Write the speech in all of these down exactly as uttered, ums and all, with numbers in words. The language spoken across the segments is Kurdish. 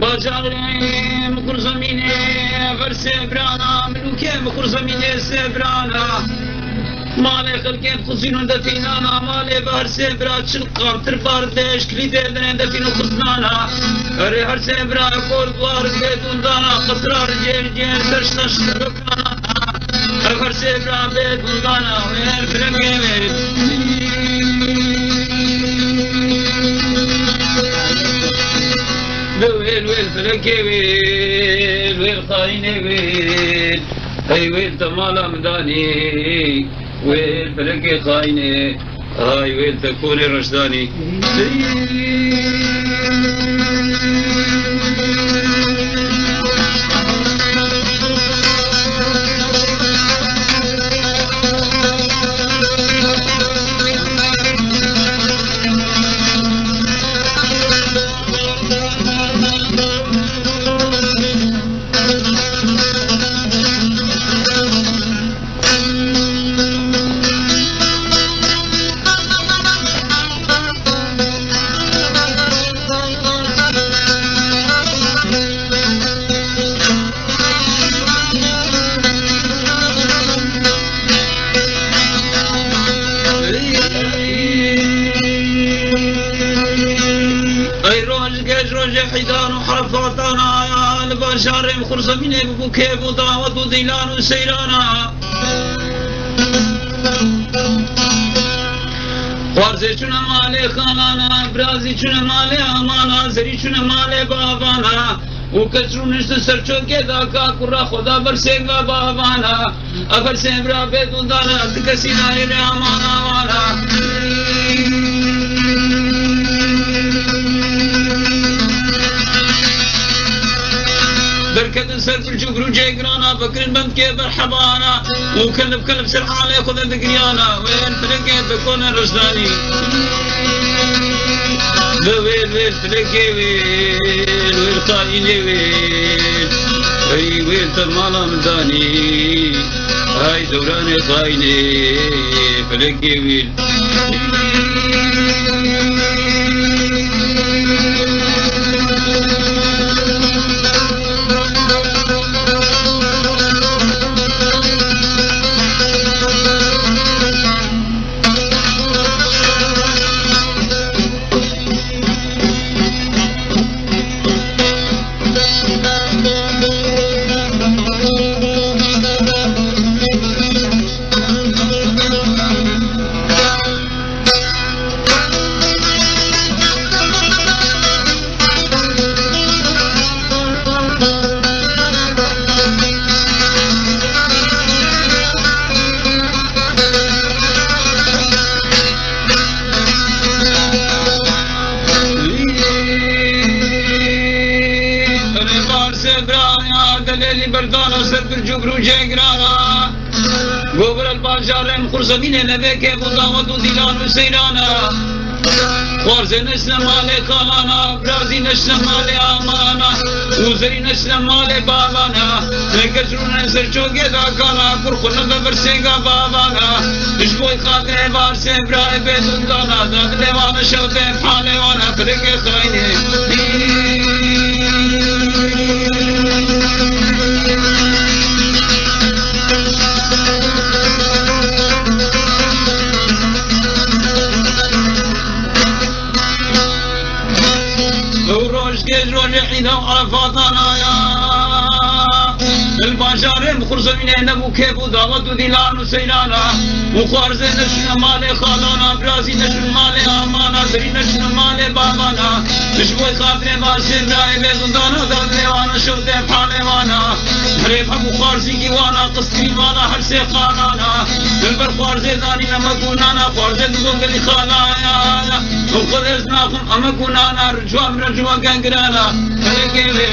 Bajarê Mixurzemînê, ver sê birana, milûkê Mixurzemînê sê birana. Malê xelkê dixuzîn û defînana, malê bi her sê bira çil qantir bar deş, kilîtê dinê defîn û xuznana. Erê her sê bira kor duar bê dundana, qesra ricê ricê ser ştaş dökana. Ev her sê bira bê dundana, wêr filekê wê. Bi wêl wêl filekê wêl, wêl xayînê wêl. Hey wêl te mala min danî, wêl felekê xayînê, hay wêl te konê reşdanî. Ey roj gej rojê heydan û herefatan a, li bajarê Mixurzemînê bû kêf û dawet û dîlan û seyrana. Xwarzê çûne malê xalana, birazî çûne malê amana, zerî çûne malê bavana. Û kes rûniştin ser çokê da ka kurra xwe da ber sênga bavana. Ev her sê bira bê dundana, ti kesî nayê lê amana wana. Derketin ser birc û birûcê girana, vekirin bendkê berhebana. Û kelib kelib ser halê xwe de digiriyana. Wên filekê dikone rejdanî. Ve wêl wêl filekê wêl, wêl xayînê wêl. Ey wêl te mala min danî. Ay dewranê xayînê, felekê wîl. Rêbar Sebraya, delêlî berdana ser birc û birûcê girana. Govir el bajarê Mixurzemînê, nevê kêf û dawet û dîlan û seyrana. Xwarzê neşne malê xalana, birazî neşne malê amana. Û zerî neşne malê bavana. Lê kes rûne ser çokê dakana, kur xwe nebe ber sênga bavana. Ji bo xatirê Barsê birayê bêdundana, da dilê wana şewtê halê wana, xirikê xaynê. Ew roj gêj rojê Îda û Erefatana ya. Li bajarê Mixurzemînê nebû kêf û dawet û dîlan û seyrana. Û xwarzê neşûne malê xalana, birazî neşûn malê amana, zerî neşûne malê bavana. Ji bo xatirê Barsê birayê bê zindana, da dilê wana şewtê halê wana. Herê hemû xwarzîkî wana, qistirî wana, her sê xalana. Li ber xwarzê danî emek û nana, xwarzê digo gelî xalaya. Û xwedê ez naxwim emek û nana, ricwa min re ciweke girana. Felekê wê.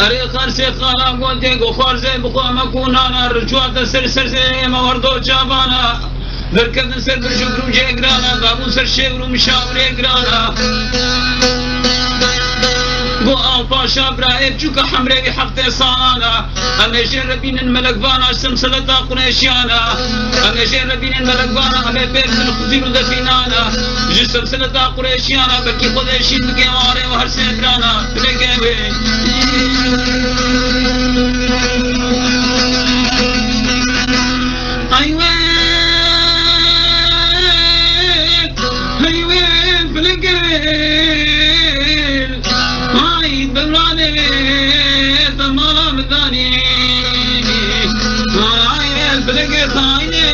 Erê xarsê xala gotê, go xwarzê bixwe emek û nana, ricwa te ser ser zê ême werdo çavana. Derketin ser birc û birûcê girana, dabûn ser şêwir û mişawirê girana. Go, a paşa birayê, çûka hemrê wî heftê salan e. Em ê jê re bînin melekvana ji semseleta Qurêşiyana. Em ê jê re bînin melekvana, em ê pê bidin xizîr û defînana. Ji semseleta Qurêşiyana, belkî Xwedê şîn bike warê û her sê birana. Bileke wê. Ay wê. Hey wê, filingê wê. Ay dewranê wê, te mala min danî. Ay wê, filingê xayinê,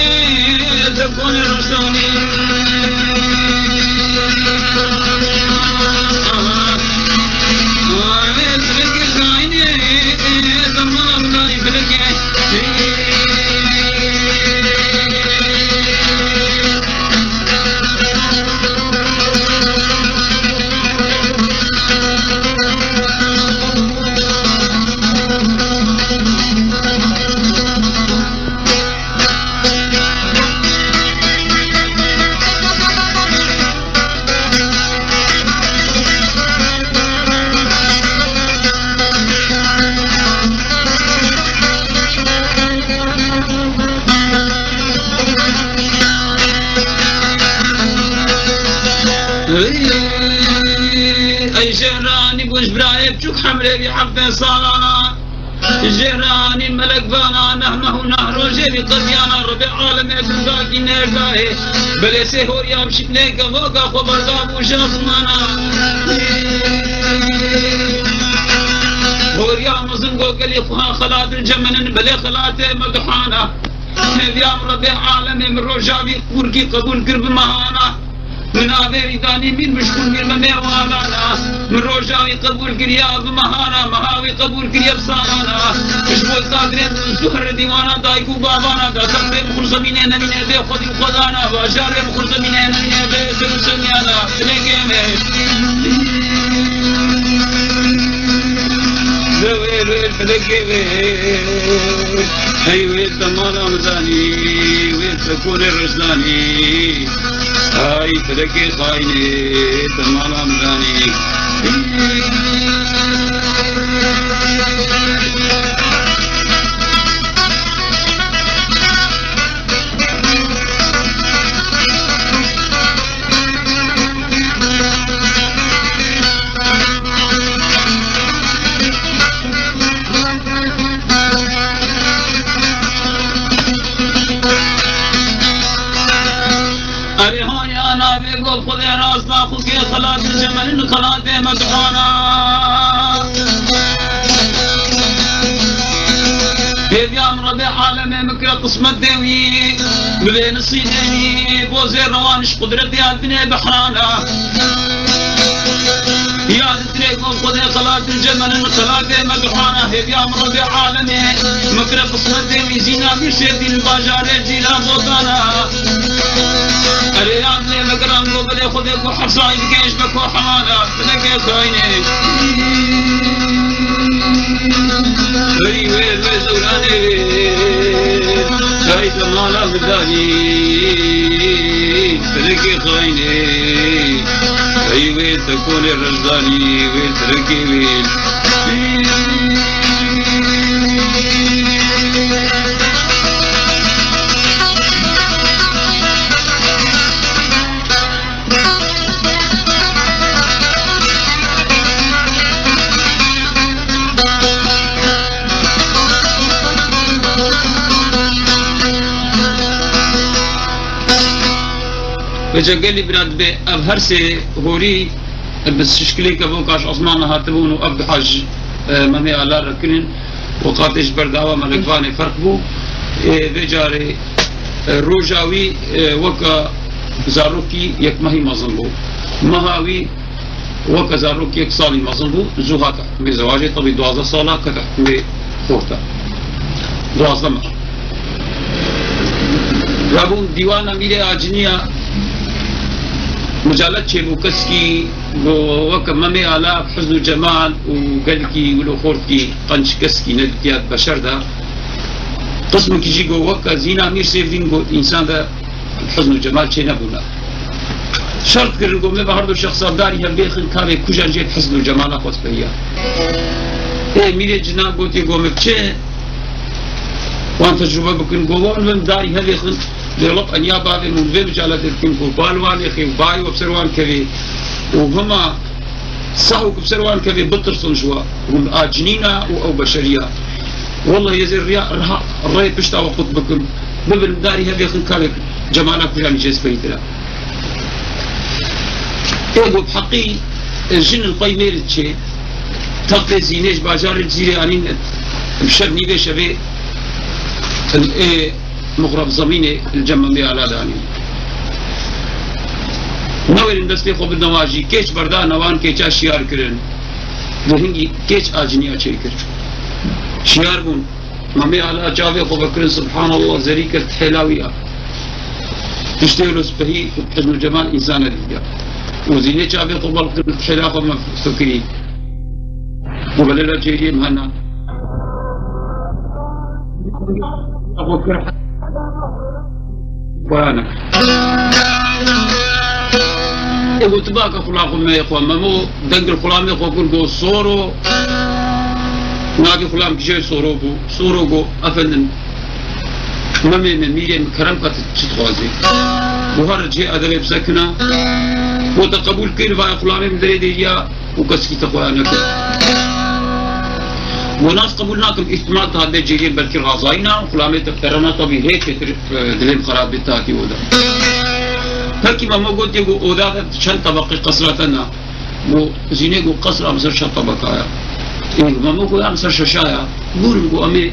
te konê ruştanî. Ay wê, filingê xayinê, te mala min danî, filingê. Ey jêranî bûn ji birayê biçûk hemrê vî heftê salana. Jêranî melek vana, neh meh û neh rojê vî qediyana, Rebê alemê gundakî nerdayê. Belê sê horiya biçûk nêke voka xwe berda bû ji asmana. Horiya mezin go gelî xwe ha xelat cemenin, belê xelatê me duhana. Hêviya min Rebê alemê, min roja vî qûrkî qebûl kir bi mehana. Min avê wî danî mîr bişkûn mîr me mêwalana. Min roja wî qebûl kiriya bi mehana, meha wî qebûl kiriye bi salana. Ji bo tadirê min zuhr dîwana dayik û bavana da, ser bê bi xurzemînê nemîne bê xwedî û xwedana, bajarê bi xurzemînê nemîne bê ser û semiyana. Dilekê me. Wêl, wêl, filekê wêl. Hey wêl, te mala min danî, wêl, te konê rejdanî. Ay filekê xayinê, te mala min danî. Erê haya navê gov Xwedê rasta xwe kê xelat cemelin xelatê me dixwana. Hêviya min Rebê alemê min kire qismetê wî, bi vê nisîbê wî, bo zê rewan ji qudretê ya dinê behrana. Ya Dirê gom Xwedê xelat û cemelin xelatê me duhana, hêviya min Rebê alemê, min kire qismetê wî zîna mîr şêdî li bajarê cîlan botana. Erê ya dilê me giran go belê Xwedê ku hesayî bike ji me ku hemana, bineke xayinê. Hey wê, wê zewranê wê, hey te mala min danî, bineke xayinê. Ey wê te konê rejdanî, wê tirekê wê. Vêca gelî bira dibe ev her sê horî bi şikilê kevoka ji esmana hatibûn û ev duha ji, e, Memê Ala re kirin û qatê ji ber dawa melekvanê ferq bû. Ê, vê carê, e, roja wî, e, weke zarokî yek mehî mezin bû. Meha wî weke zarokî yek salî mezin bû. Zû hate hukmê zewacê, tebî duwazdeh sala kete hukmê xorta. Duwazdeh meha. Rabûn dîwana Mîrê Aciniya micalet çêbû keskî go weke Memê Ala hizn û cemal û gelkî wilo xortkî qenc keskî nedîtiya di beşer de. Qismekî jî go weke zîna Mîr Sêvdîn got însan de hizn û cemal çê nebûna. Şert kirin, got, me bi her du şexsa darî hev bêxin, kavê kujan jê hizn û cemala xwe dipeyiya. Ê mîrê cinan gotê, got, me çi? Wan tecrube bikin, got, wan bin darî hev bêxin, dê lop eniya bavê min vê micala dikin, got, bal wan êxê û bayê we bi ser wan kevê û hema sah û ku bi ser wan kevê bitirsin ji we. Hûn a cinîna û ew beşeriya. Wellahî ez ê riya, riha, rê pişta we qut bikim. Bibin darî hev bêxin, kavê cemala kujanî jê speyîtir e. Ê got, bi heqî, e, jin li xwe mêr diçê. Textê Zînê ji bajarê Cizîrê anîn, e, bi şev nîvê şevê, e, ê Muxrab Zemînê li cem Memê Ala de anîn. Newêrin destê xwe bidin wan jî, kêç berdane wan, kêça şiyar kirin. Di hingî kêç a ciniya çêkir. Şiyar bûn. Memê Ala çavê xwe vekirin, subhanallah, zerî kir, hêla wî ya. Tiştê wilo spehî û hizn û cemal însan nedîtiya. Û Zînê çavê xwe bal kir, hêla xwe me fikirî. Û belê la cêriyê min hena. Xwe kir. Xweyana. Ê got, tu baka xula xwe me xwe, Memo dengil xulamê xwe kir, got, Soro. Navê xulam kî jê Soro bû. Soro got, efendim, Memê me, mîrê min, kerem ka tu çi dixwazî? Got, her cihê edebê bi sekina. Got, te qebûl kir, vaya xulamê min derê dêriya. û kesekî te xweya nekir. Got, nas qebûl nakim, îhtimal ta bê cêriyê belkî razayîna, xulamê te perana tabî hê çêtir, e, dilê min xerab bê tatî oda. Pekî Memo gotê, got, oda te çend tebeqî qesra te na? Got, Zînê got, qesra min ser şeş tebeqa ya. Ê, Memo got, ya min ser şeşa ya. Bûrin got, em ê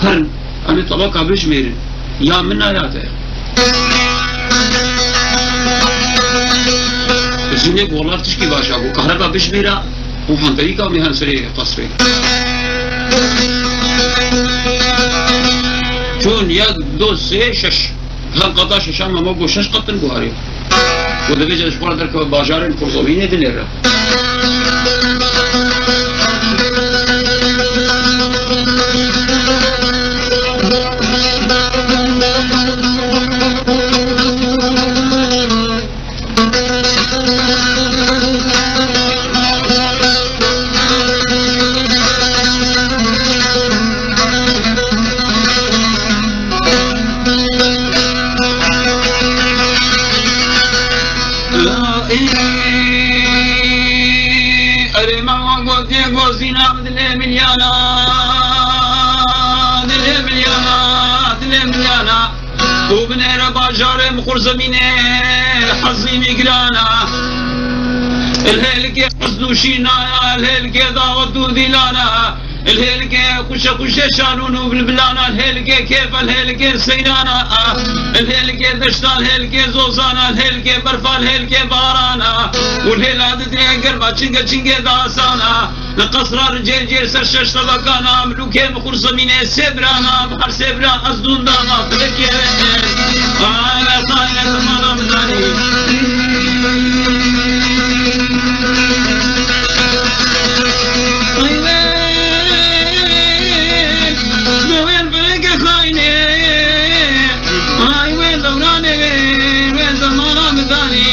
herin, em ê tebeqa bijmêrin. Ya min a ya te. Zînê got, wela tişkî baş a, got, kahreba bijmêra û hanterîka em ê herin serê qesrê. Çûn yek, du, sê, şeş. Hem qata şeşan Memo got, şeş qat in, got, erê. Got, divê ji xwe re derkeve bajarên Xurzemînê dinêre. Erê Memo gotê, got, Zîna dilê min yana, dilê min yana, dilê min yana. Û binêre bajarê min Xurzemînê hezî wî girana. Li hêlikê hizn û şînaya, li hêlikê dawet û dîlana. Li hêlikê xuşe xuşe şanûn û bilbilana, li hêlikê kêf e, li hêlikê seyrana, li hêlikê deşta, li hêlikê zozana, li hêlikê berfa, li hêlikê barana, û li hêla didrê germa çinge çingê dasana. Li qesra li cêr cêr ser şeş tebekana, milûkê min Xurzemînê sê birana, bi her sê bira ez dûn dama filekê. Ay, ay, ay, ay, ay, ay. Ay, ay. Dewên veke xaynê, ay wê dewranê, wê zemana bidanî.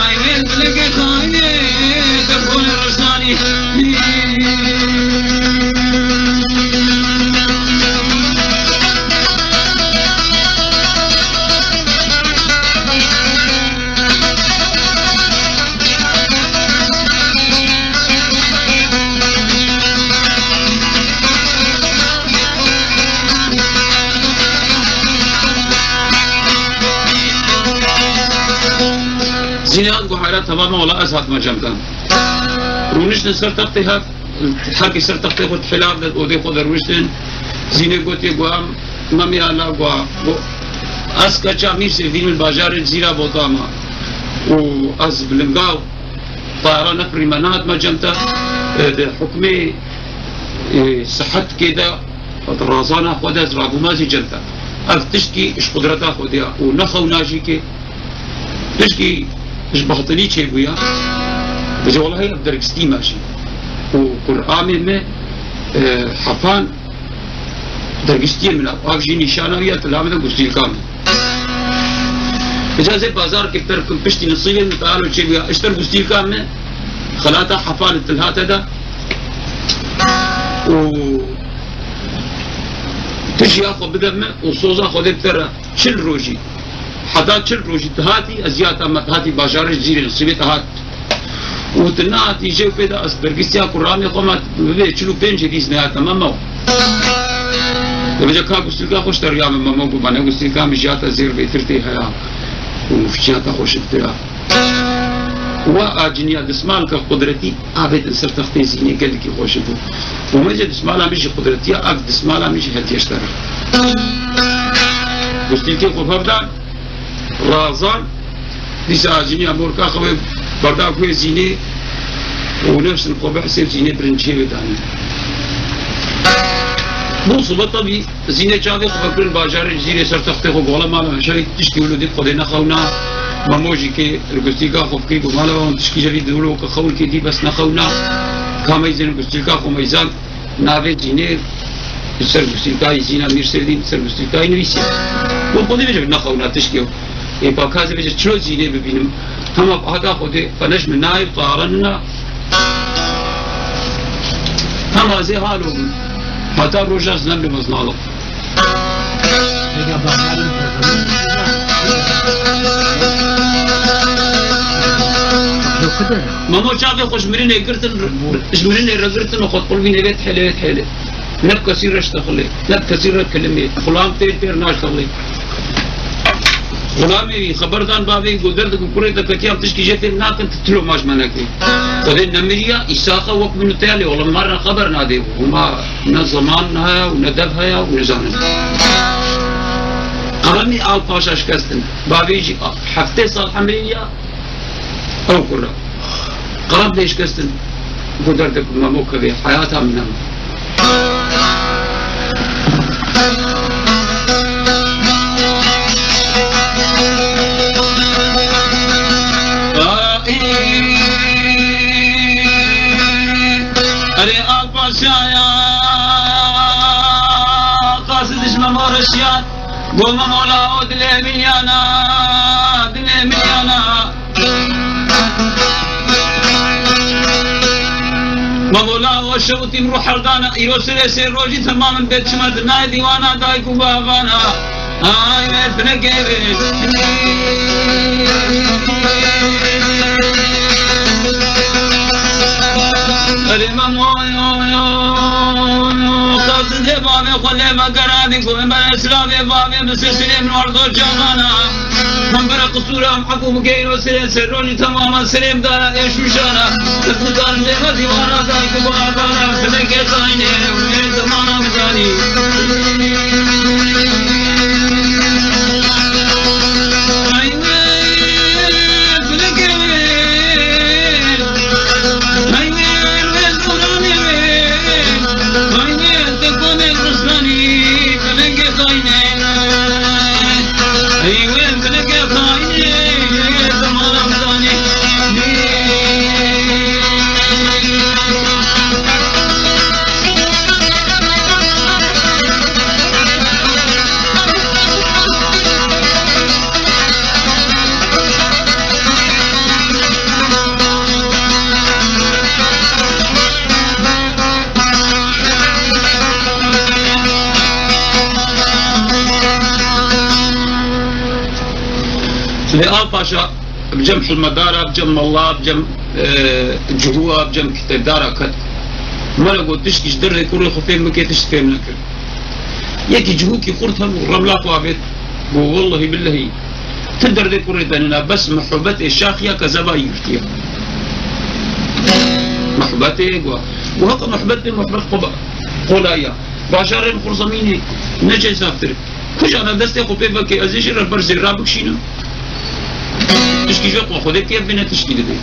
Ay wê dileke xaynê, te xwe rojdanî. Zînê hat got, heyra, temam e, wela ez hatime cem te. Rûniştin ser textê hat, herkes ser textê xwe, hêla de odê xwe de rûniştin. Zînê gotê, got, em Memê Ala, got, got, ez keça Mîr Sêfdîn, min bajarê Cizîra Botama û ez bi linga tayara nefirîme, nehatime cem te. E, di hukmê, e, sihetkê de, di razana xwe de ez rabûme zî cem te. Ev tişkî ji qudreta Xwedê ya û ne xewna jî ke. Pişkî ji batilî çêbûya, bêje, welahî ev dergistî me jî. Û Qur'anê me, e, hefan Dergistiyê min e, ev jî nîşana wî ye, tila min de gustîlka min. Îca ez ê bazar kir terk kim, piştî nisîbê min tealo çêbûya, ji ter gustîlka min xelata hefa li Tilhatê de û tu jiya xwe bide min û soza Xwedê bi te re. Çil rojî. Heta çil rojî tu hatî, ez ya te me, tu hatî bajarê Cizîrê, nisîbê te hat. Û tu nehatî jê û pê de ez dergîstiya ku ramê xwe me bibê çil û pênc hêdî ez nehate me me. Dibêje ka gustîlka xwe ji te riya min me me got, bane gustîlka min ji ya te zêr bêtir tê heya. Û ji ya te xweşiktir e. Wa a ciniya dismalka qudretî avêtin ser textê Zînê gelekî xweş bû. Û me jî dismala min jî qudretî ya, ev dismala min jî hetiye ji te re. Gustîlkê xwe hevdan, razan, dîsa a ciniya morka xwe berda guhê Zînê û nefsin xwe bihsê û Zînê birin çêvê danî. Bû sibe tebî. Zînê çavê xwe vekirin bajarê Cizîrê ser textê xwe gola mala şevê tişkî wilo dît Xwedê nexewna. Memo jî kê li gustîlka xwe fikirî got mala wan tişkî jevî dilo ke xewl kê dî bes nexewna. Ka meyzên gustîlka xwe meyzan navê Zînê li ser gustîlkayî Zîna Mîr Sêrdîn li ser gustîlkayî nivîsî. Got Xwedê bêje nexewna tişkî ew. Ê pakazê bêje çilo Zînê bibînim. Hema heta Xwedê qeneş min nayê tarenna. Hema zê halo bûn. Heta roja ez nemrim ez nalim. Memo çavê xwe ji mirinê girtin, ji mirinê re girtin û xwe diqulbînê vê dihêlê, vê dihêlê. Ne bi kesî re ji te xilê, ne bi kesî re kilimê. Xulam têr têr naştexlê. Xulamê wî xeber dan bavê wî, got, derdikî kurê te ketiya, em tişkî jê fêm nakin, tu tilo maş me nekê. Xwedê nemiriya, îsaxa wek min û te ya lê olim mar re xeber nadê. Hûma ne zeman heye û ne dev heye û ne zanin. Qeremî Al Paşa şikestin. Bavê jî heftê sal hemrî ya. Ew kurra. Qerem lê şikestin. Got derdek Memo kevê heyata min nema. Erê Al Paşaya qasid ji Memo re şiyan. Got Memo la o dilê min yana, dilê min yana. Memo la o şewtîm rû herdana, îro sirê sê rojî temam in bê çima di nayê dîwana dayik û bavana. Ay me finekê bê. Erê Memo yo yo yo, qaside bavê xwe lê me geranî, got me eslavê bavê min sê sirê min wardo çavana. Min bira qisûra em hekû bikeyn û sirê ser rojî temama sirê min dara êş û şana. Ez nikarim lê me dîwana dayik û bavana. Finekê xayne û ê zemana min zanî. Ay wê, finekê wê. Ay wê, wê zoranê wê. Ay wê, te konê rûslanî. Finekê xayne. Lê Al Paşa bi cem hilmedara, bi cem malla, bi cem, e, cihûa, bi cem kitêbdara ket. Me re got tişkî ji derdê kurê xwe fêm bike, tişt fêm nekir. Yekî cihûkî xurt hebû, remla xwe avêt. Got wellehî billehî. Ti derdê kurê te nîna, bes muhbetê şaxiya kezeba yî girtiye. Muhbetê got. Got heqa muhbet bê, muhbet qola-, qolaya. Bajarên xurzemînê ne cezabtir. Kujana destê xwe pê vekê, ez ê jê re ber zêra bikişînim. Tişkî ji xwe Xwedê kêf bîne tişkî dibê.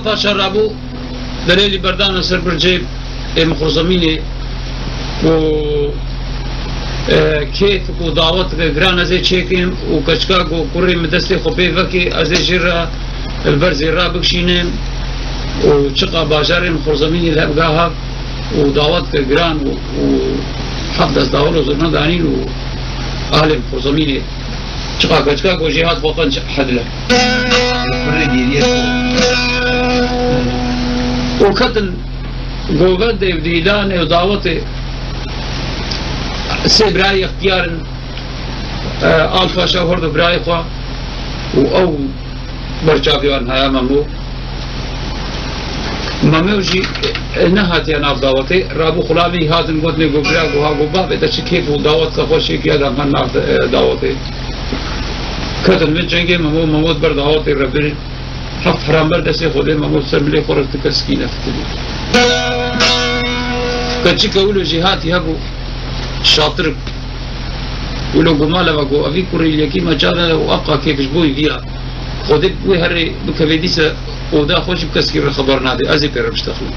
Paşa rabû, delêlî berdana ser bircê ê min Xurzemînê û, e, kêf û daweteke giran ez ê çêkim û keçika ku kurê min destê xwe pê vekê, ez ê jê re li ber zêra bikişînim û çiqa bajarê min Xurzemînê li hev ga hev û daweteke giran û, û heft dest dawet û zurna danîn û ahlê min Xurzemînê. Çiqa keçika ku jêhat xwe qenc hedile. Kurê dêriyê xwe. Û ketin govendê û dîlanê û dawetê sê birayê extiyar in, e, Al Paşa û her du birayê xwe û ew ber çavê wan haya Memo. Memo jî, e, nehatiye nav dawetê. Rabû xulamî hatin gotinê ku bira ku ha ku bavê te çi kêf û dawet xwe xweş çêkiya da me nav, e, dawetê. Ketin vê cengê Memo, Memo ber dawetê re bir. Heft heram ber destê xwe dê Memo ser milê xwe re tu kesikî nefikirî. Keçike wilo jî hatî hebû şatir. Wilo ku mala ve ku evî kurê yekî me çare û eqa kêf ji bo viya. Xwedê wê herê bikeve dîse oda xwe jî bi keskî re xeber nade. Ez ê pê re biştexlim.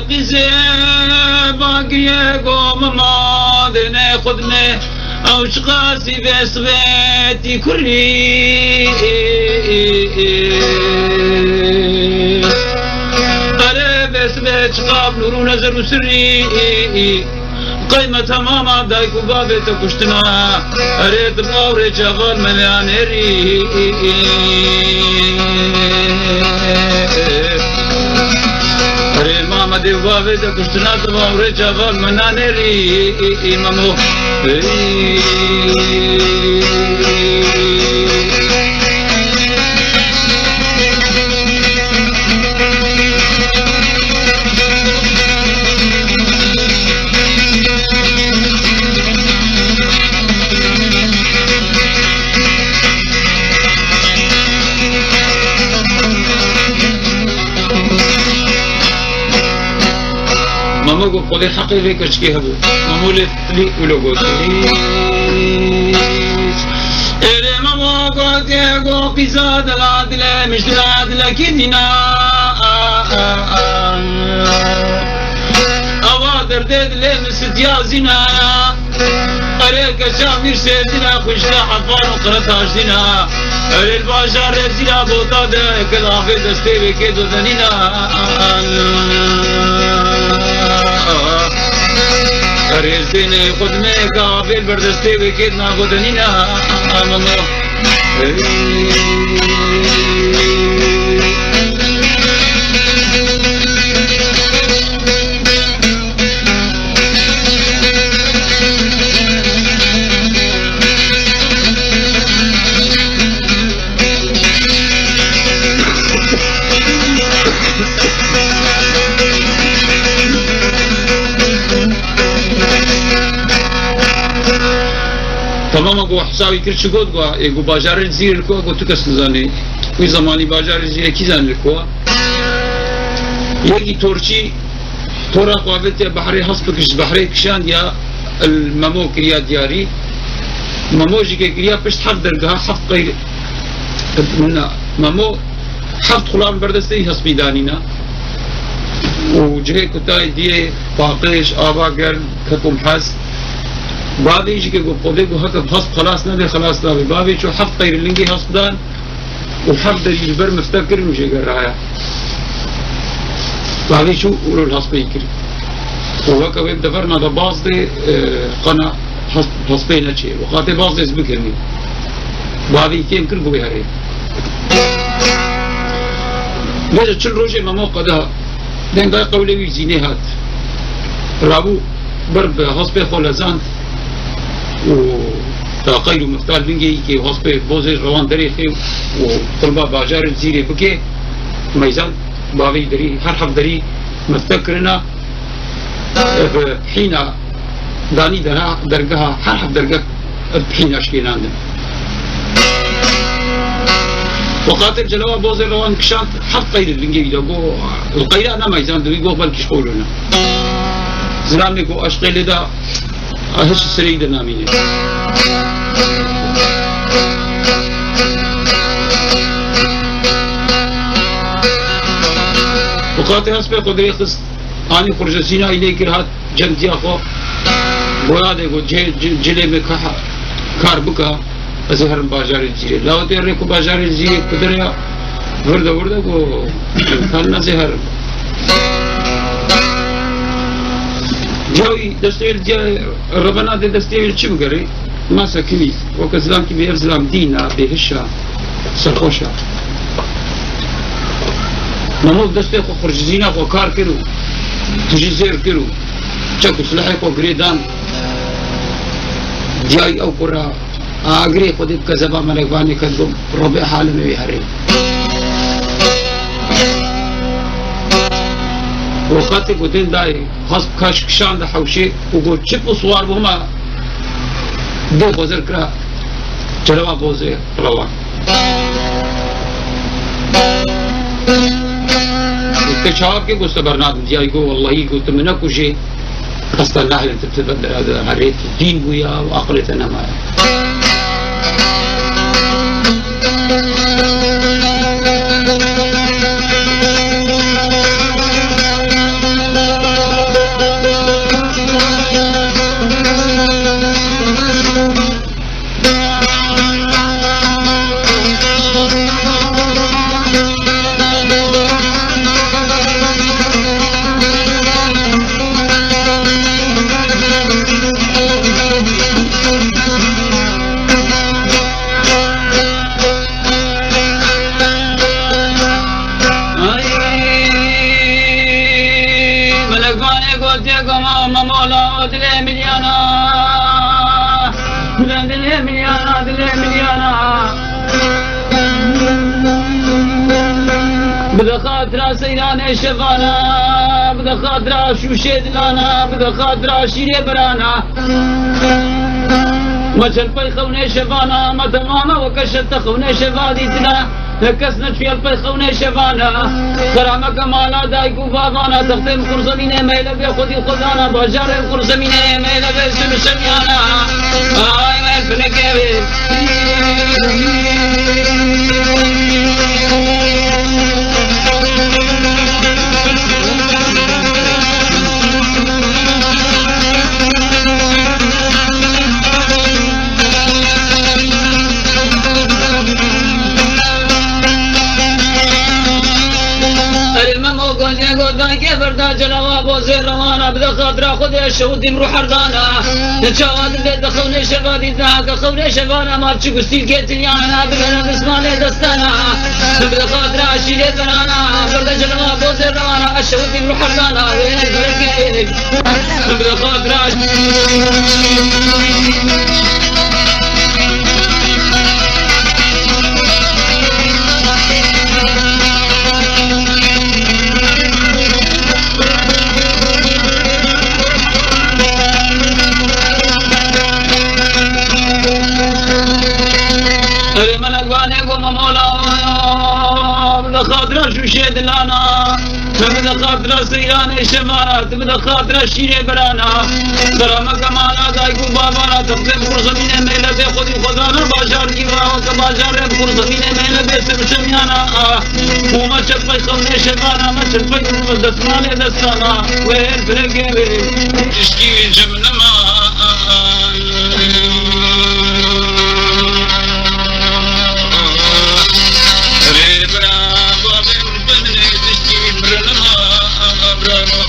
Qîzê bagirê gom ma dêne xwe dime, ew çiqasî vê sibetî kurî. Erê vê sibê çiqa bi nûr û nezer û sirrî. Qey me temama dayik û bavê te kuştina, erê di baw rê çavan me neanêrî. Erê Mamedê û bavê te kuştina, di baw rê çavan me nanêrî. Memo. Memo got, Xwedê heqê vê keçikê hebû. Memo lê filî û lo got, Êrê Memo got, ê got, qîza dila dilê min ji dila dilekî dîna. Ewa derdê dilê min sitiya zîna. Erê keça mîr sêrdîna, xwişka hefan û qiretaşdîna. Erê li bajarê zîna bota de, ke lafê destê wê kê dodenîna. Erê zênê xwe dime, ke avêl ber destê wê kê dina godenîna. Memo. Temama ku hesabî kir çi got, ku, ê, ku bajarê Cizîrê li ku, ku tu kes nizanî. Wî zemanî bajarê Cizîrê kî zanî li ku. Yekî torçî, tora ku avêtiye behrê hesp bikir, ji behrê kişandiya, li Memo kiriya diyarî. Memo jî ke kiriya pişt heft dergeha, heft qeyr-, na, Memo heft xulam berdestê wî hespî danîna. Û cihê kutayê diyê paqij, ava germ, kek û mehest. Bavê jî ke got, Xwedê got, heke bi hesp xelas nebe, xelas nabe. Bavê çû heft qeyr lingê hesp dan. Û heft derî ji ber mifte kirin û jêgeraya. Bavê çû û li hespê kir. Û weke wê bi deverna de bazdê, e, qana hest-, hestê neçê. Û qatê bazdê ez bikevî. Bavî kêm kir ku wê herê. Bêje çil rojê Memo qeda. Deng day qewlê wî zînê hat. Rabû ber bi hespê xwe lezand. Û ta qeyr û miftal lingê yî kê hespê bozê rewan derê xê û qulba bajarê Cizîrê bike. Meyzan bavê derî her heft derî mifte kirina. Bi hîna danî derha dergeha her heft dergeh bi hîna şkênandin. Û qatil celawa bozê rewan kişand heft qeyr lingê wî de go, li qeyra ne meyzan di wî go belkî ji qewlû ne. Zilamê go eşqê lê de, a hiç sirê wî de namîne. Û qatê hespê xwe dirê xist. Anî xurcesîna wî lê kir hat cem diya xwe. Goya de got, cê, ci-, cilê min ka-, kar bika, ez ê herim bajarê Cizîrê. Lawetê rê ku bajarê Cizîrê kudire ya, virde virde ku, kar ne ez ê herim. Diya wî destê wî diya revena de destê wî çi bigerê? Masa kinî, weke zilamkî bê ev zilam dîn a, bêhiş a, serxweş a. Memo destê xwe xurcizîna xwe kar kir û tijî zêr kir û çek û silahê xwe girê dan. Diyayî ew kura agirê xwe dê bi kezeba melekvanê ket, got, Rebê halimê wê herê. Û xetê ku tên dayê, xwest kaş kişande hewşê û got, çip û siwar bû hema dê xwe zer kira, çelewa bozê rewan. Te çawa bike, got, te bernadim diyayî, got, wellahî, got, tu min nekujê, qesta nahilim tu, tu, tu, herê tu dîn bûya û aqilê te nemaye. Ay, melekvanê gotiye, goma, mamola, o dilê milyana. Dilê, dilê milyana, dilê milyana. Bide xatira seyranê şevana, bide xatira şûşê dilana, bide xatira şîrê berana. Me çelpey xewnê şevana, me temame weke şete xewnê şeva dîtina. Kes neçûye li pey xewnê şevana. Xerameke mala dayik û bavana, textê min qur zemînê, meylebê xwedî xwedana, bajarê min qur zemînê, meylebê şemiyana. Ay, me finekê wê. Erê Memo gojê godaykê berda celawa bozê rewana, bide xatira Xwedê şewitîm rû herdana. Çawa dibê di xewnê şeva dîtina, ke xewnê şevana ma çi gustîlkê tilyana, bibere dismanê destana. Bide xatira şîrê berana, berde celawa bozê rewana, ez şewitîm rû herdana. Wê berkê. Erê melek vanê go me mola, bi xatira şûşê dilana. Tu bide xatira seyranê şevana, tu bide xatira şîrê berana. Xerameke mala dayik û bavana, textê bi xur zemînê, meylebê xwedî xwedana, bajar gîvra weke bajarê bi xur zemînê, meylebê sir û şemiyana. Û me çelpey xewnê şevana, me çelpey destmalê destana. Wê her birê gêrê. Tişkî cem nema. Rê bira, bavê min, bê min ê tişkî birnima, bravo.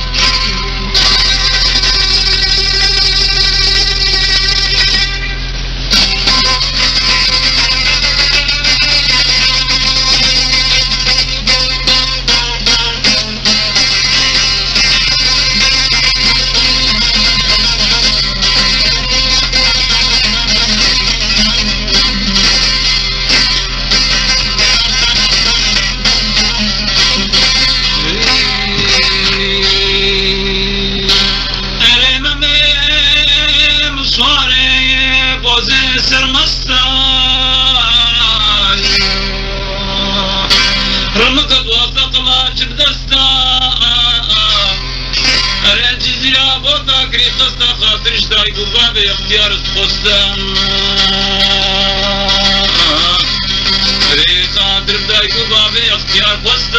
Extiyar xwestem. Rêxa dir dayk û bavê extiyar xwestem.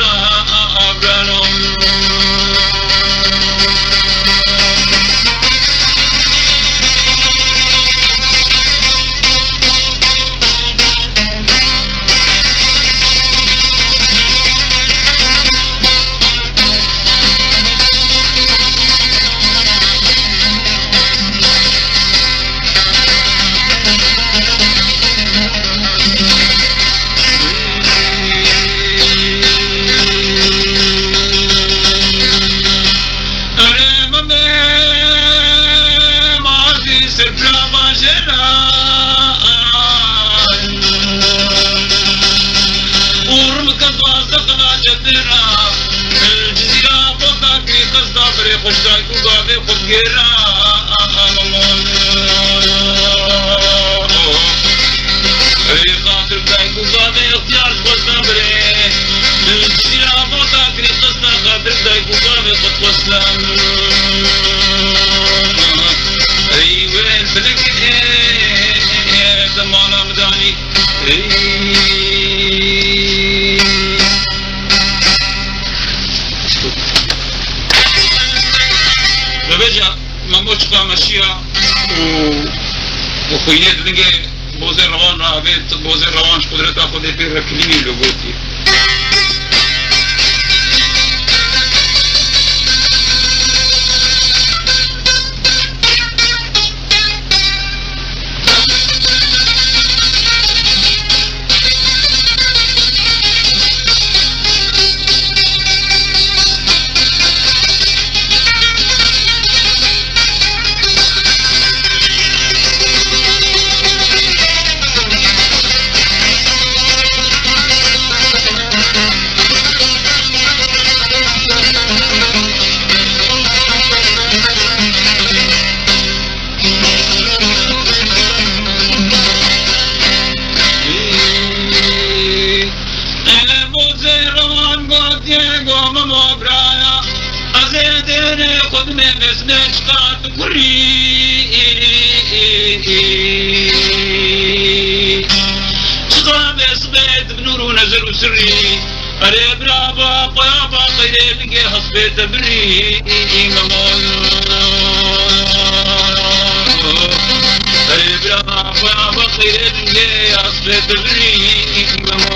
Cizîra xwe takirî qesta birê xweşdayk û gavê xwe digêra. Ey xatir dayk û gavê extiyar xwesta birê. Cizîra xwe takirî qesta xatir dayk û gavê xwe xwesta. Ey wê filik ê, ê, ê, te mala min danî. Bibêje, Memo çiqa meşiya û, û xwînê dilingê bozê rewan re avêt, bozê rewan ji qudreta Xwedê pê re kilînî li gotî. Bo zêrewan gotiye, go Memo biraya, ez ê dêrê xwe dimê, vêsnê çiqa tu kurî. Çiqa vê sibê tu bi nûr û nezir û sirrî. Erê bira ba, qoya ba, qeyrê lingê hespê te birî, Memo. Erê bira ba, qoya ba, qeyrê lingê hespê te birî, Memo.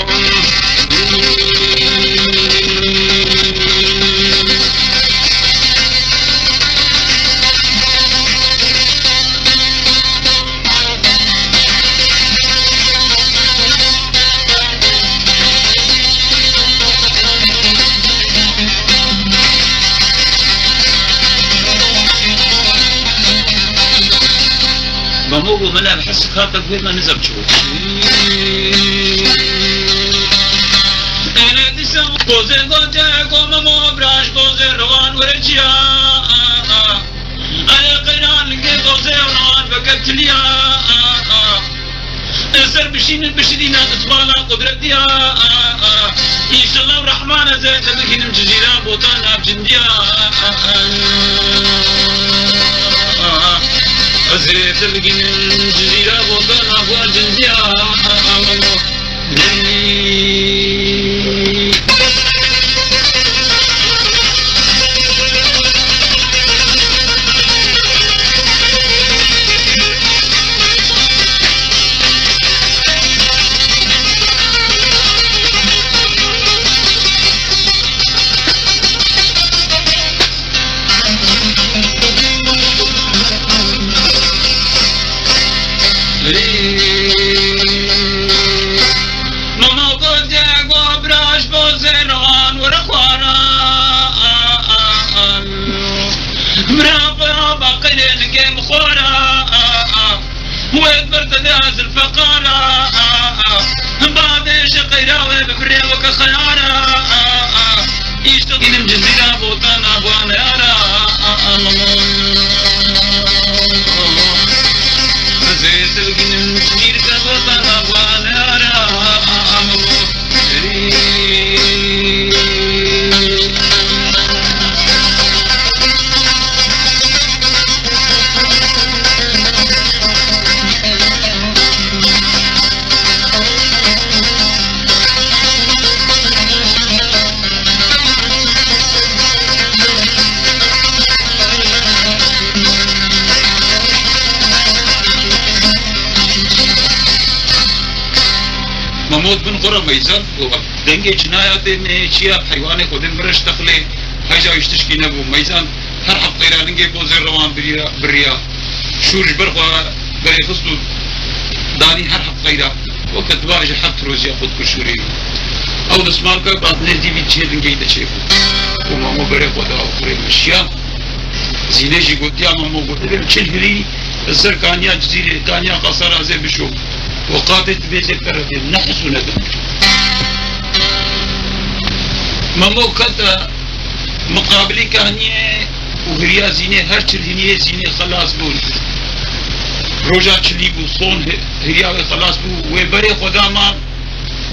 Memo got, min ev hesik hate guhê me, nizam çi got. Ene dîsa gozê goce, go Memo bira ji gozê rewan were çiya. Aya qeyran lingê gozê rewan veke kiliya. Ser bişînin bişidîne itbala qudretiya. Înşallah Rehman ez ê te bigînim Cizîra Botan nav cindiya. Ez ê te bigînim Cizîra Botan nav cindiya. Mama gotiye, go bira ji bo zêran were xwaran. Mira xwe ba qeyrê lingê min xwara. Wê di ber te de zilfeqara. Bavêje qeyra wê bibirê weke xeyara. Îştiqînim Cizîra Botana Banera. Ez ê dilgînim Cizîrke Botana Banera. Mot bin xwe re meyzand, got, dengê cinaya tê me, çiya heywanê xwe dê miriş texlê, heyja wî ji tişkî nebû. Meyzand her heft qeyra lingê bozê rewan biriya, biriya. Şûr ji ber xwe berê xist û danî her heft qeyra. Weke tu bavêjî heft rojiya xwe dikir şûrê. Ew destmal kir, bat nêzdî vî cihê lingê de çêbû. Û Memo berê xwe da û xurê meşiya. Zînê jî gotiya Memo, got, "Divê çil hirî li ser kaniya Cizîrê, kaniya Qasara ez ê bişo. Û qatê tu bêjê pere tê, ne his û ne dem." Memo kete miqabilî kaniyê û hiriya Zînê, her çil hiniyê Zînê xelas bûn. Roja çilî bû, son hi-, hiriya wê xelas bû, wê berê xwe da man.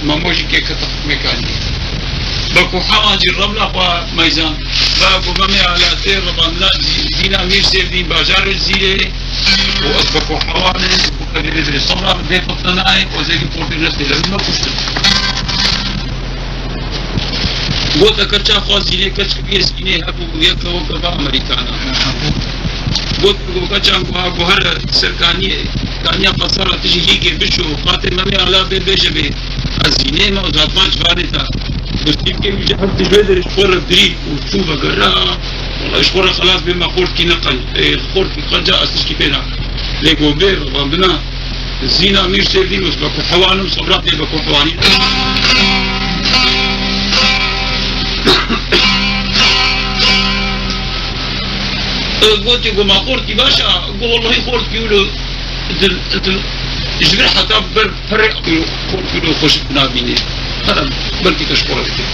Memo jî kê kete hukmê kaniyê. Beko Hewan jî remla xwe meyzand. Beko Memê Ala tê revandina Zî-, Zîna Mîr Sêvdîn bajarê Cizîrê û ez Beko Hewan im, û ez ê vê sebra min tê fitinayê û ez ê vî portê nestê lewî me kuştin. Got, "Eke çaxa Zînê keç kiriye, Zînê hebû yeke weke va Amerîkana." Got, "Got, keçan guha guhere ser kaniyê, kaniya Qasara tu jî hîgê bişo, qatê Memê Ala bê bêje bê, ez Zînê me û zatman civanê te." Got, "Tîpkê wî ji her tişt wê derê ji xwe re dirî û çû vegere, wela ji xwe re xelas bê, me xortkî neqenc, ê, xortkî qenca ez tişkî pê nakim." Lê got, "Bê revandina Zîna Mîr Sêvdîn û Beko Hewan im, sebra tê Beko Hewanî." Gotî, got, "Ma xortkî baş a?" Got, "Wellahî xortkî wilo dil, dil, ji vir heta ber perê xortkî wilo xweşik nabînê. Hera belkî te ji xwe re dike."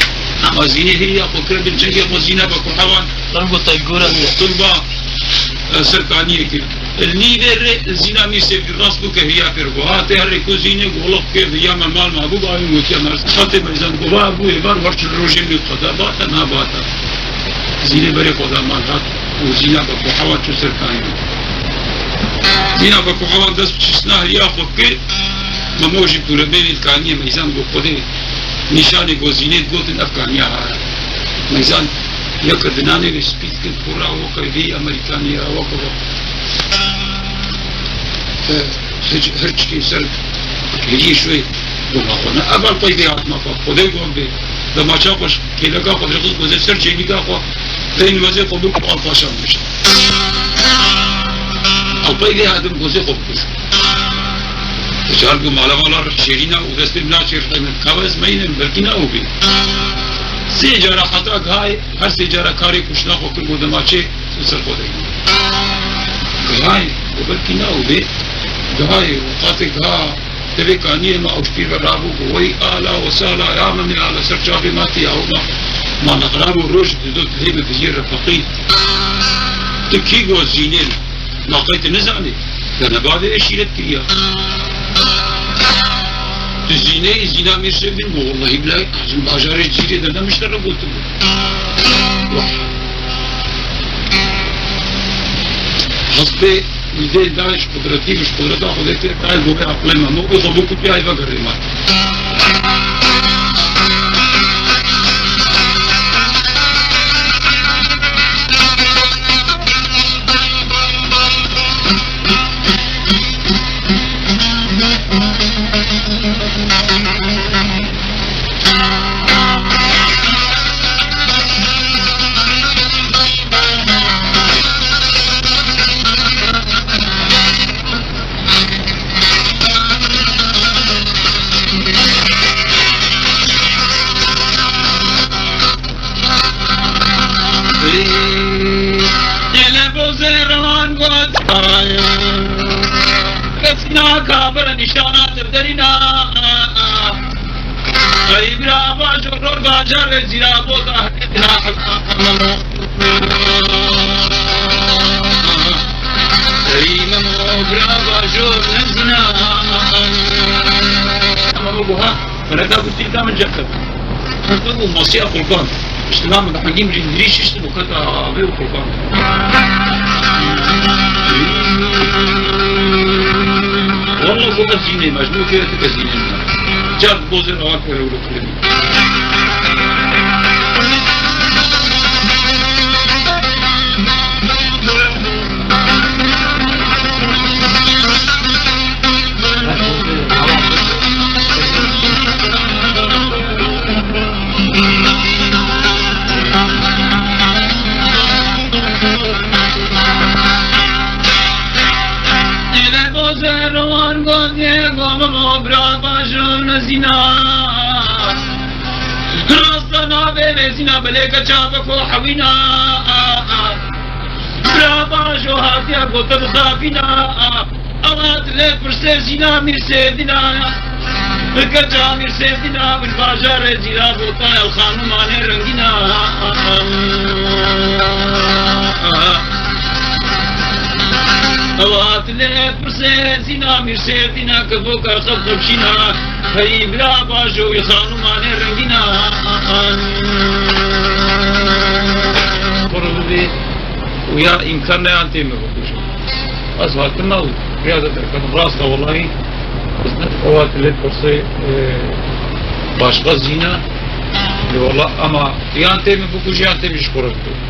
Ama Zînê hêriya xwe kire bin cengê xwe Zîna Beko Hewan. Lan got, "Te gora." Û qilba, e, ser kaniyê kir. Li nîvê rê Zîna Mîr Sêvdîn rast bû ke hiriya pêr bû. Hate herê ku Zînê golok kê hiriya me mal ma bû, bavî gotiya me, xatê meyzand got, "Va bû ê bar war çil rojê min qeda bate, na bate." Zînê berê xwe da mal hat û Zîna Beko Hewan çû ser kaniyê. Zîna Beko Hewan dest bi çiştina hiriya xwe kir. Memo jî pûrebênê di kaniyê meyzand got, "Xwedê nîşanê got Zînê digotin ev kaniya hara." Meyzand yeke dinanê wê spî dikir, pûra weke vî Amerîkanî ya, weke, weke. Te hiç, her çikê ser hêriyê şûyê goma xwe ne. Ev alpay vê hatima xwe, Xwedê gom bê. Dema çax xwe ji kêleka xwe ji xist gozê ser çêlîka xwe, pey nimezê xwe bû ku alpaşan bişt. Alpay vê hatim gozê xwe bikuşt. Dicar ku mala mala şêrîna û destê min naçê rixê min. Kava ez meynim, belkî na û bê. Sê cara heta gihayê, her sê cara karê kuştina xwe kir, got dema çê li ser xwe deyî. Gihayê, û belkî na û bê. Gihayê, û qatê giha devê kaniyê me ew ji pîr ve rabû, got, "Wey ala we sala, ya Memê Ala, ser çavê ma tê ya, ma, ma nexrab û roj dido dilê me bijî refeqî." Tu kî got Zînê? Ma qey tu nizanî? Te ne bavê wê şîret kiriya? Tu Zînê yî, Zîna Mîr Sêvdîn? Got, "Wellahî bilay, ez li bajarê Cizîrê de ne min ji te re gotibû." Wah. Hespê wî dê dayê ji qudretî, ji qudreta Xwedê tê dayê, got, "Aqilê me, me wê xwe bikutî, ay vegerê me." Gele bozê rewan got, kesî naka bira nîşana te derîna. Ey bira bajo ror bajarê zîra boza. Ey Memo bira bajo nezîna. Memo buha. Fereta gotî da min cem kir. Fereta û masiya Qurban. Îşte na min hangî min jî dirî şiştin û keta vê û Qurban. Walla got ez Zînê me, ji bo kê tu ke Zînê me. Car bozê rawa kere û kilemî. Bira bajo ne zîna. Rasta navê me zîna, belê keça beko hewîna. Bira bajo hatiya gote bixapîna. Ewa dilê pirse zîna mîr sêvdîna. Keça mîr sêvdîna, min bajarê zîna bota el xanûmanê rengîna. Ewa dilê pirse zîna mîr sêvdîna, ke bo kar xev xebşîna. Hey bira bajo wî xanûmanê rengîna. Xwe bibê û ya îmkan neyan tê min bikujin. Ez hatim û rêya de derketim. Rast e, wellahî ez ne ewa dilê pirsê, e, başqa zîna. Lê wella ema yan tê min bikujin, yan tê min ji xwe re bikujin.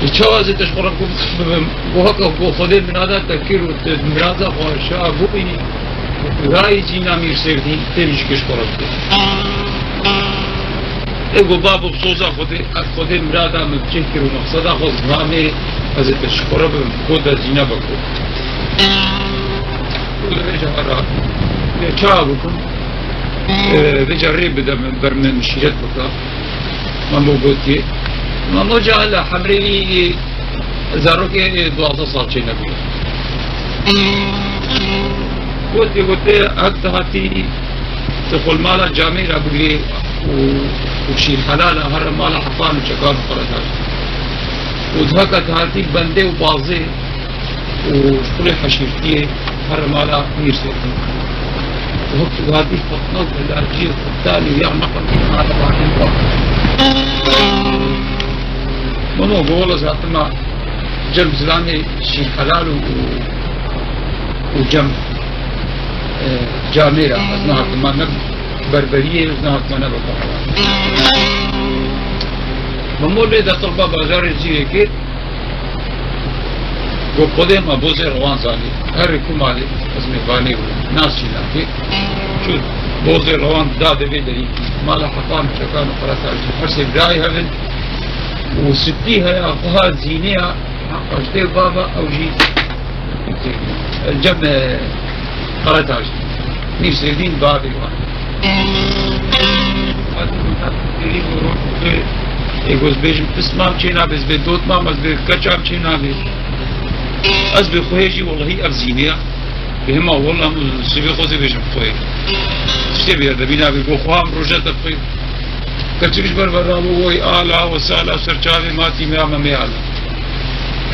Ê, çawa ez ê te ji xwe re bibim? Go heke go Xwedê mirada te kir û tu mirada xwe şa bûyî, tu rayî zîna mîr sêvdî, tê min ji kê ji xwe re bikujin. Ê go babo soza Xwedê, Xwedê mirada min çêkir û mexseda xwe zilamê, ez ê te ji xwe re bibim, go de zîne be ku. Û li vêca ra, ê, çawa bikim? Ê, vêca rê bide min, ber min şîret bike. Memo gotiye. Memo ca hele hemrê wî, ê, zarokê, ê, duwazdeh sal çênebûye. Gotiye, gotiye, hek tu hatî, tu xwe li mala camêra bigirê û, û şîr helal e, here mala hefan û çekan û qeretar. Û diheka tu hatî bendê û bazê û şixulê heşîrtiyê here mala mîr sêvdî. Û hek tu hatî fetna û telarcî û qeptanî û ya neqil mala bazê. Memo go wela zatima cem zilamê şîr helal û, û, û cem, e, camêra. Ez nehatima ne berberiyê, ez nehatima ne berberiyê. Memo lê de qirba bajarê Cîrê kir. Go Xwedê me bozê rewan zanî. Herî ku malê ez mêvanê bû. Nas jî nakê. Çû bozê rewan da devê derî. Mala hefan, çekan û qeretar jî. Her sê birayê hevin. Û sipî heya xweha zînê ya. Heqaştê bava ew jî cem, e, qeretar jî. Mîr Sêvdîn bavê wan. Ê, goz bêjim, pismam çê nabe, ez bê dotmam, ez bê keçam çê nabe. Ez bê xwehê jî, wellahî ev zînê ya. Bê hema, wella, em sibê xwe zê bêjim xwehê. Tiştê bê, debî nabe, go xweham roja te bixwê. Keçik ji ber ve rabû, woy, ala, wesala, ser çavê ma tîmê ya me mê ala.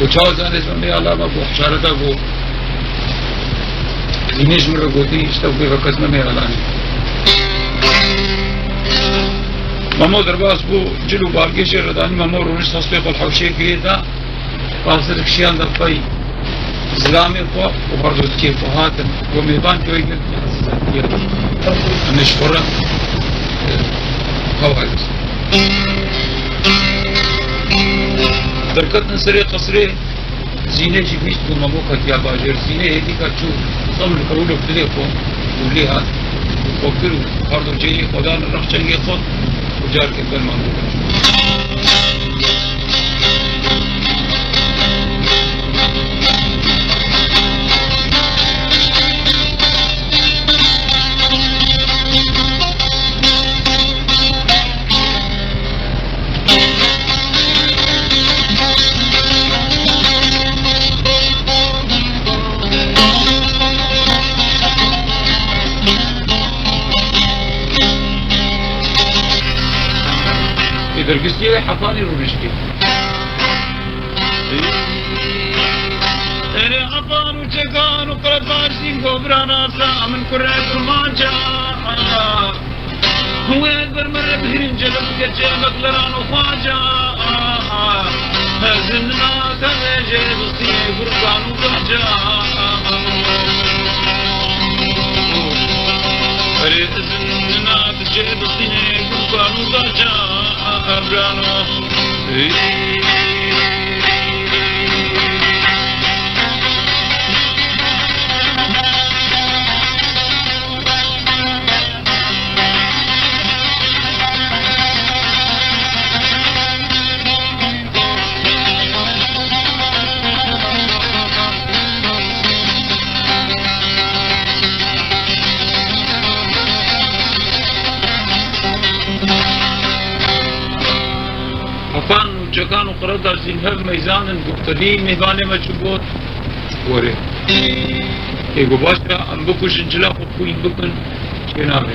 Û çawa zanê ji me mê ala me, go hişareta, go zînê ji min re gotî, îşte, wê ve kes me mê ala ne. Memo derbas bû, cil û balgêşê re danî, Memo rûnişt hespê xwe li hewşê girê da. Pasir kişiyan da pey zilamê xwe û herdû dikê xwe hatin. Go mêvan kewê gel hesasiyet. Em ê ji xwe re, e, hewa wis. Derketin serê qesrê, zînê jî bîst ku Memo ketiya bajêr. Zînê hêdîka çû qewl û qewlo dilê xwe û lê hat. Xwe kir û herdû cêrî xwe dan rex çengê xwe û carkê ber Memo kir. Ê dergistiyê wê hefanî rûniştî. Erê hepan û çekan û qerebaşîn govra nasa min kurê kurmanca. Wê ber min re bihîrin celeb keçe mekleran û xwaca. Zindina te vêjê bistiyê gurkan û gaca. Erê zindina te jê bistiyê gurkan û gaca. Brano. Çekan û Qiradaş jî hev meyzan in, got, tevî mêvanê me çi got? Were. Ê got, baş e, em bikujin, cila xwe xwîn bikin, çê nabe.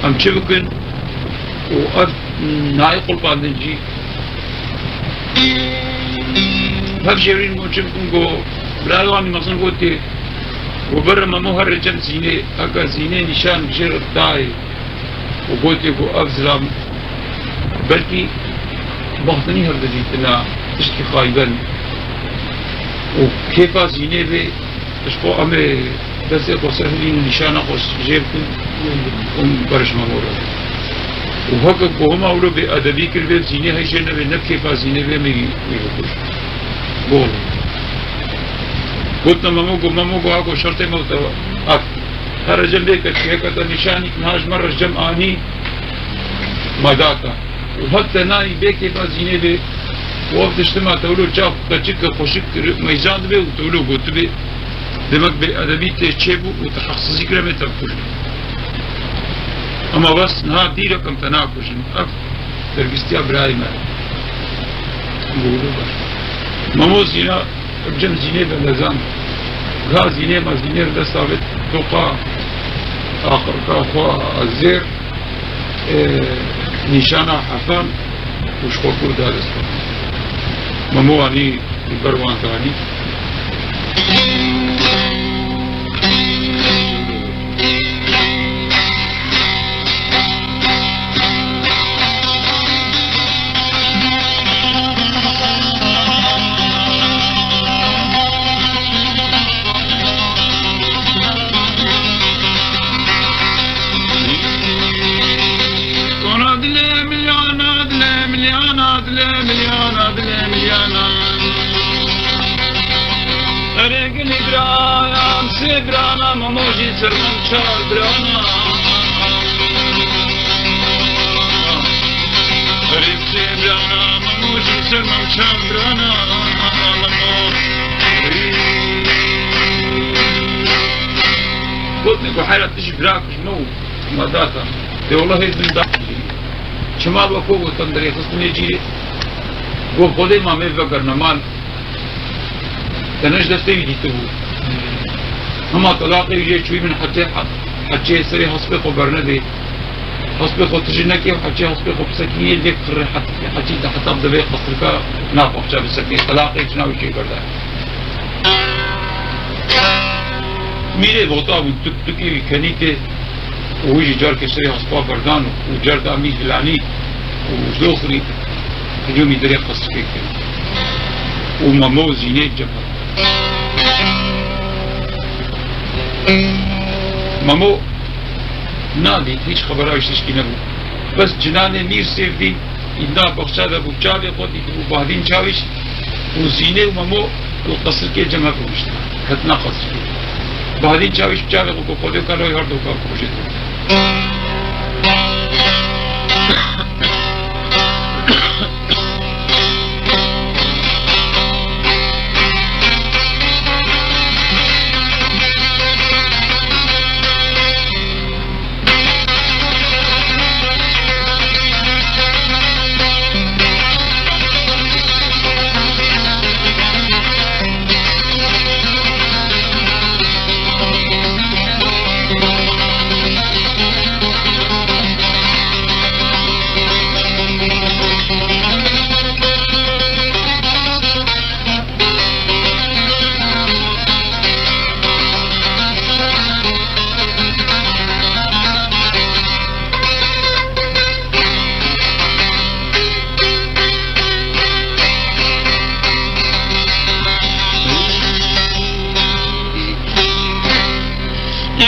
Em çi bikin? Û ev nayê qulpandin jî. Hev jêrîn got, çi bikin? Got, birayê wan jî mezin gotê, got, bere Memo here cem Zînê, heke Zînê nîşan bijêre dayê. Û gotê ku ev zilam belkî baxtinî hev didîtina tiştî xayben û kêfa Zînê bê, ji xwe em ê destê xwe ser hilîn û nîşana xwe jê bikin û ber ji Memo re. Û heke ku hema wilo bêedebî kiribê, Zînê heyşê nebê, ne bi kêfa Zînê bê, em ê wî bikujin. Got, gotine Memo, got, Memo, got, ha, got, şertê me û te ev. Here cem bê keçikê, heke te nîşanî niha ji me re ji cem anî, me data. Û heke te nayî, bê kêfa Zînê bê, û ev tişt ma te wilo çav keçik xweşik kir, meyzan dibe û te wilo gotibê, demek bêedebî tê çêbû û te heqsizî kir, em ê te bikujin. Ema bes niha dîrek em te nakujin. Ev dergistiya birayê me. Memo Zîna Cem Zînê bendezan. Ga Zînê ma Zînê li dest avêt toqa aqirka xwe zêr, e, nîşana hesan û ji xwe kûr da dest xwe. Memo anî li ber wan danî. Kona dilê milyana, dilê milyana, dilê milyana, dilê milyana. Erê gilî birayan, sê birana, Memo jî ser min çar birana. Erê sê birana, Memo jî ser min çar birana, Memo. Gotine ku heyra tu jî bira kujme û me data. Dê wele hêz min da. Çima we ko gotin derê xistinê cîrê? Got, Xwedê ma mêv vegerine mal. Te ne ji destê wî dîtibû. Hema telaqê wî jê çûyî min hecê, hecê serê hespê xwe bernedê. Hespê xwe tijî nekê û hecê hespê xwe bisekînê lê kirê hecî de heta bi devê qesirka nav baxça bisekê. Telaqê cina wî jê berda. Mîrê vota bû tuk tukê wî kenî tê. Û wî jî carkê serê hespa berdan û cerda mî gilanî û ji doxirî hicûmî derê qesrikê kir. Û Memo û Zînê cem hat. Memo nadît, hîç xebera ji tişkî nebû. Bes cinanê mîr sêv dî. Îna baxça de bû, çavê xwe dîtibû Bahdîn Çawîş û Zînê û Memo li qesrikê cem hev rûniştin. Ketina qesrikê. Bahdîn Çawîş bi çavê xwe ku Xwedê kaloyê her dokan bikujê.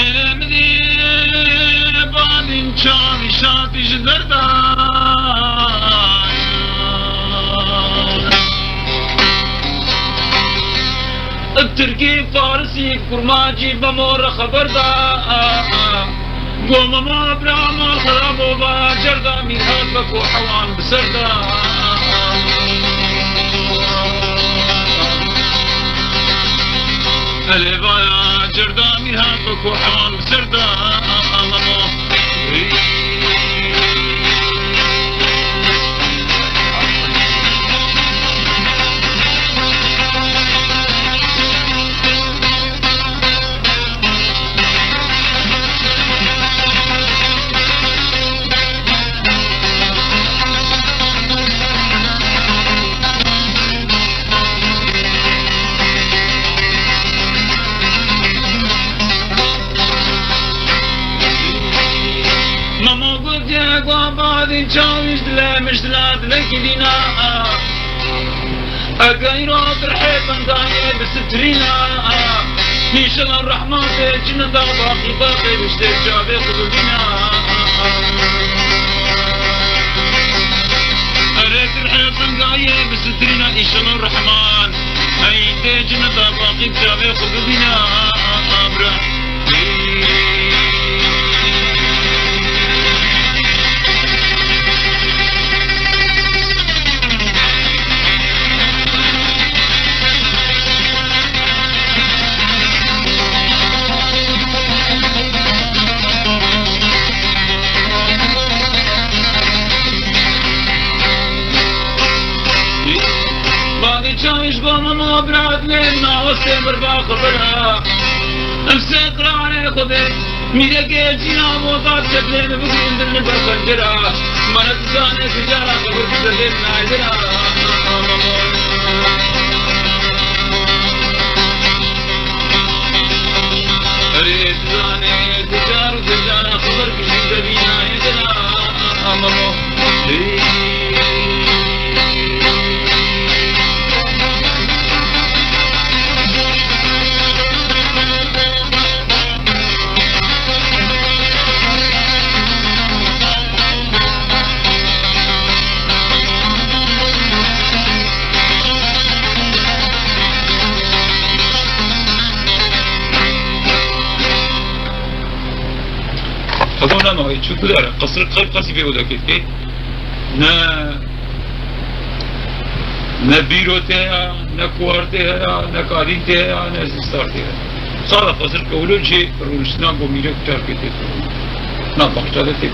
Êrê min ê badîn çavî şatî ji derda. Tirkî, farisî, kurmancî Memo re xeber da. Go Memo bira mal xerab o, vaya cerda mîr hat be ku hewan bi ser da. Elê vaya cerda mîr hat be ku hewan bi ser da. Memo. Ey. Adin çawiş dile mişdila dilekî dîna. Egayra dirhê bendayê bi sitrîna. Hîşela rehman tê cinida baqî baqê biştê çavê xwe bibîna. Erê dirhê bendayê bi sitrîna hîşela rehman. Ey tê cinida baqî çavê xwe bibîna. Abra. Badî çawiş bana ma birat lê nawestê bir baxibira. Em sê qirarê Xwedê. Mîrekê cîna moda çeplê min bigrin dilni ber xencera. Mane dizane tijara xebir bi zevê min aydira. Erê dizane tijar û tijara xebir bi zevî aydira. Amamo. Xwedon nema, çi gudare, qesir qev qesî pê oda kê. Ne, ne bîro te ya, ne kuwar te ya, ne kadîn te ya, ne zîstar te ya. Sala qesir kewlo cê rûniştina gomîre kutar kê tê. Na baxça de tê.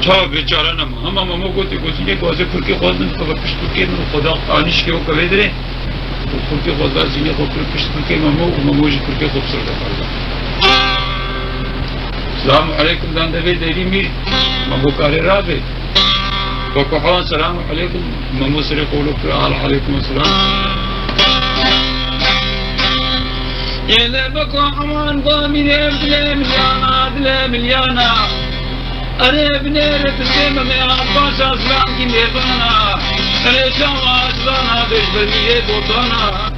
Çawa bêçare nema. Hema Memo gotê ku zînê gazê kurkê xwe din, xwe pişt kurkê min û xwe da anîşkê û kevê dirê. Û kurkê xwe da zînê xwe kir pişt kurkê Memo û Memo jî kurkê xwe bi ser de parda. Selamu aleykum dan devê derî mîr. Memo karê rabê. Weko hewan selamu aleykum. Memo serê xwe wilo kir al aleykum selam. Yê le beko hewan ba mîrê dilê milyana, dilê milyana. Erê binêre tu dê me me an paşa zilan kî mêvana. Erê şawa zilana bêj ber mîrê botana.